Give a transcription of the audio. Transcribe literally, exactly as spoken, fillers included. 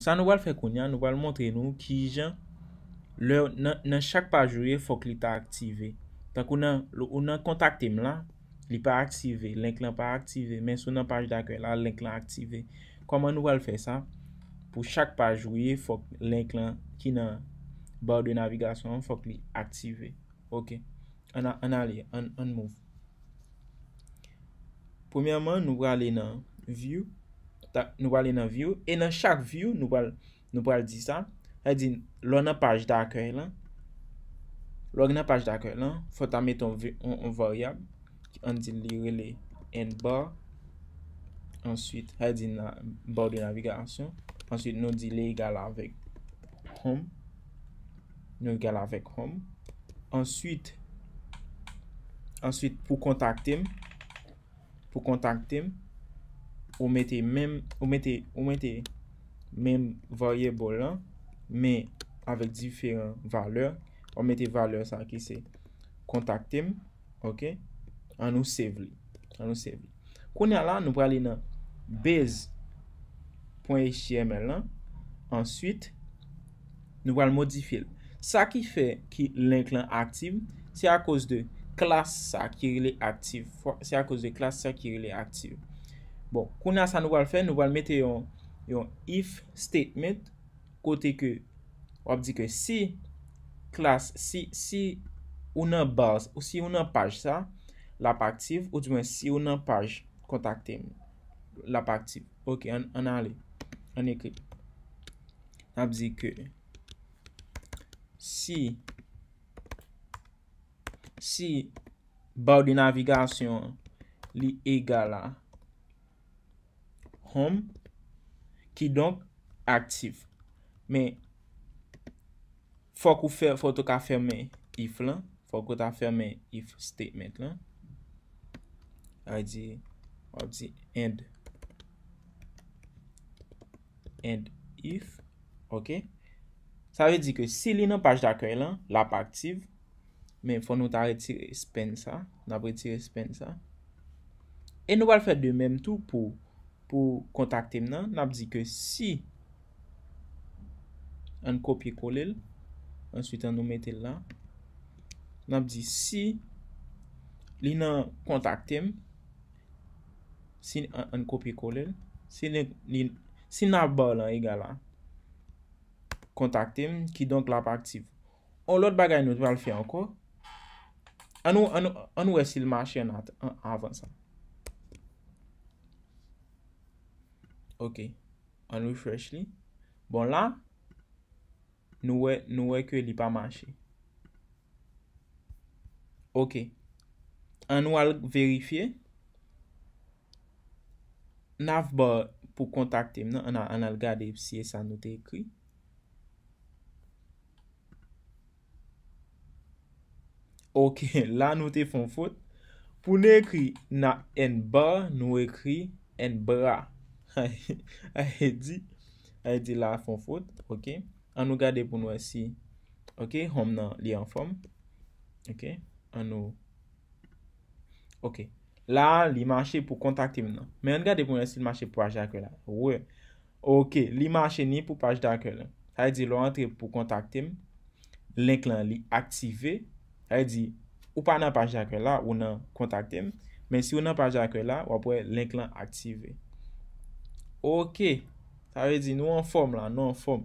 Sa nou pral fè kounye a, nou pral montre nou kijan lè nan, nan chak paj ou ye, fòk li ta aktive. Tankou nan, ou nan kontakte m la, li pa aktive, link lan pa aktive, men si w nan paj dakèy la, link lan aktive. Kòman nou pral fè sa? Pou chak paj ou ye, fòk link lan ki nan bar de navigasyon an, fòk li aktive. Ok. Ann a- ann ale, ann, ann move. Premyèman, nou prale nan view. Ta- nou prale nan view. E nan chak view, nou pral, nou pral di sa. Sa vle di, lè w nan paj dakèy lan, lè w nan paj dakèy lan, fò w ta mete yon ve- yon- yon varyab. Ann di li rele end bar. Answit, sa vle di nan bar de navigasyon. Answit, nou di li egal avèk home. Nou egal avèk home. Answit, answit pou kontakte m, pou kontakte m, ou mete menm, ou mete, ou mete menm varyab lan, men avèk diferan valè. Ou mete valè sa ki se kontakte m, ok? Ann nou save li. Ann nou save li. Kounye a la, nou prale nan base pwen H T M L lan. Answit, nou pral modifye l. Sa ki fè ki link lan aktif, se akoz de klas sa ki rele aktif. Fò- Se akoz de klas sa ki rele aktif. Bon, kounye a sa nou pral fè, nou pral mete yon, yon if statement kote ke w ap di ke si klas, si, si ou nan baz, ou si ou nan paj sa, l ap aktif, oudimwen si ou nan paj kontakte m, l ap aktif. Ok, ann, ann ale. Ann ekri. N ap di ke si, si bar de navigasyon an, li egal a home, kidonk aktif. Men, fòk ou fè, fòk ou ta ka fèmen if lan, fòk ou ta fèmen if statement lan. Sa vle di, w ap di end, end if, ok? Sa vle di ke si li nan paj dakèy lan, l ap aktif, men fò nou ta retire span sa, n ap retire span sa. E nou pral fè de menm tou pou, pou kontakte m nan, n ap di ke si, ann kopye kole l, answit ann nou mete l la, n ap di si li nan kontakte m, si ann, ann kopye kole l, si li, li, si navbar lan egal a kontakte m, kidonk l ap aktif. On lòt bagay nou pral fè ankò. Ann nou, ann nou, ann nou wè si l mache an at- an- avan sa. Ok. Ann refresh li. Bon, la, nou wè, nou wè ke li pa mache. Ok. Ann nou al verifye. Navbar pou kontakte m nan, ann al, ann al gade si e sa nou te ekri. Ok, la nou te fè yon fot. Pou nou ekri nan end bar, nou ekri end bra. Sa vle di, sa vle di la fè yon fot, ok. Ann nou gade pou nou wè si, ok, home nan li anfòm. Ok, ann nou, ok. La, li mache pou kontakte m nan. Men ann gade pou nou wè si l mache pou paj dakèy la. Wi. Ok, li mache ni pou paj dakèy la. Sa vle di, lè w antre pou kontakte m, link lan li aktive. Sa vle di, ou pa nan paj dakèy la, ou nan kontakte m. Men si w nan paj dakèy la, w ap wè link lan aktive. Ok. Sa vle di, nou anfòm la, nou anfòm.